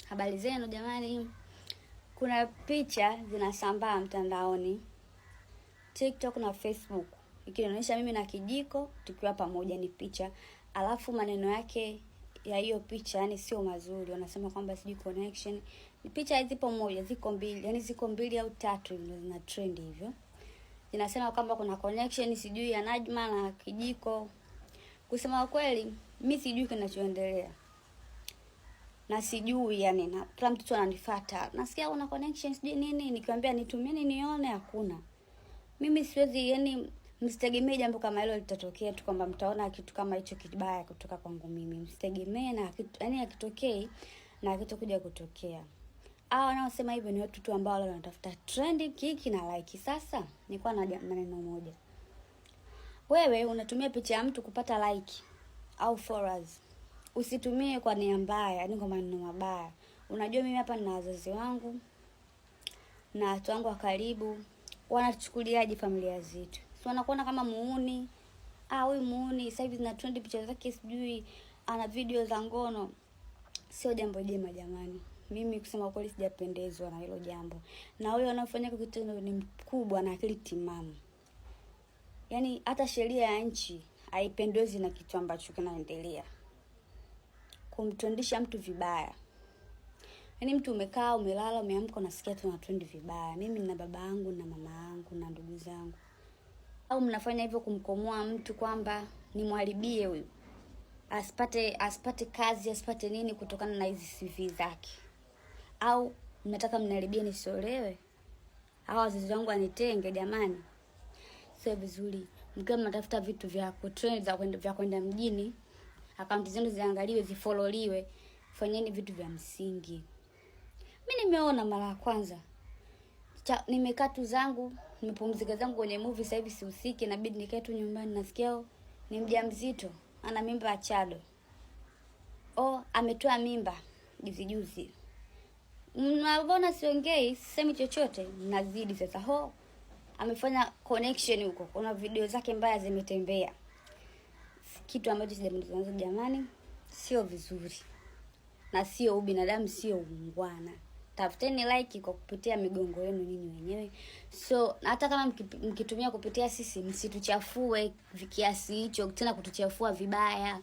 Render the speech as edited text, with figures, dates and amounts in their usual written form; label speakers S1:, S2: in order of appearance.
S1: Habari zenu jamani. Kuna picha zinasambaa mtandaoni TikTok na Facebook ikionyesha mimi na Kijiko tukiwa pamoja, ni picha, alafu maneno yake ya hiyo picha yani sio mazuri, wanasema kwamba sijui connection. Picha zipo moja, ziko mbili, yani ziko mbili au tatu ndio zina trend hivyo, zinasema kwamba kuna connection sijui ya Najma na Kijiko. Kusema kweli, mi sijui kinachoendelea na sijui yani, na kila mtoto ananifuata, nasikia una connection sijui nini, nikiwaambia nitumieni nione, hakuna. Mimi siwezi yani, msitegemee jambo kama hilo litatokea tu kwamba mtaona kitu kama hicho kibaya kutoka kwangu mimi, msitegemee na kitu, yani akitokei na akitokuja kutokea. Hao wanaosema hivyo ni watu tu ambao wanatafuta trend, kiki na like. Sasa nilikuwa na maneno moja, wewe unatumia picha ya mtu kupata like au followers, usitumie kwa nia mbaya, yani kwa maneno mabaya. Unajua mimi hapa nina wazazi wangu na watu wangu wa karibu, wanachukuliaje familia zetu? Si wanakuona kama muuni? Ah, huyu muuni sasa hivi zina trend picha zake, sijui ana video za ngono. Sio jambo jema jamani. Mimi kusema kweli sijapendezwa na hilo jambo, na huyo anayofanya kitendo ni mkubwa na akili timamu. Yaani hata sheria ya nchi haipendezi na kitu ambacho kinaendelea, kumtrendisha mtu vibaya. Yaani mtu umekaa umelala umeamka unasikia tu trend vibaya. Mimi nina baba yangu na mama yangu na ndugu zangu, au mnafanya hivyo kumkomoa mtu kwamba nimwharibie huyu asipate kazi asipate nini kutokana na hizi CV zake, au mnataka mniharibie nisiolewe, au wazazi wangu wanitenge? Jamani, sio vizuri. Mkiwa mnatafuta vitu vya kutrend za kwenda vya kwenda mjini, akaunti zenu ziangaliwe, zifololiwe, fanyeni vitu vya msingi. Mi nimeona mara ya kwanza nimekaa tu zangu nimepumzika zangu kwenye movie, sasa hivi sihusiki, inabidi nikae tu nyumbani. Nasikia ni mjamzito, ana mimba ya Chado, oh, ametoa mimba juzi juzi. Mnaona siongei, sisemi chochote, nazidi sasa. Ho, amefanya connection huko, kuna video zake mbaya zimetembea, kitu ambacho sijamzungumza jamani, sio vizuri na sio ubinadamu, sio uungwana. Tafuteni like kwa kupitia migongo yenu nyinyi wenyewe. So hata kama mkitumia kupitia sisi, msituchafue kiasi hicho tena kutuchafua vibaya.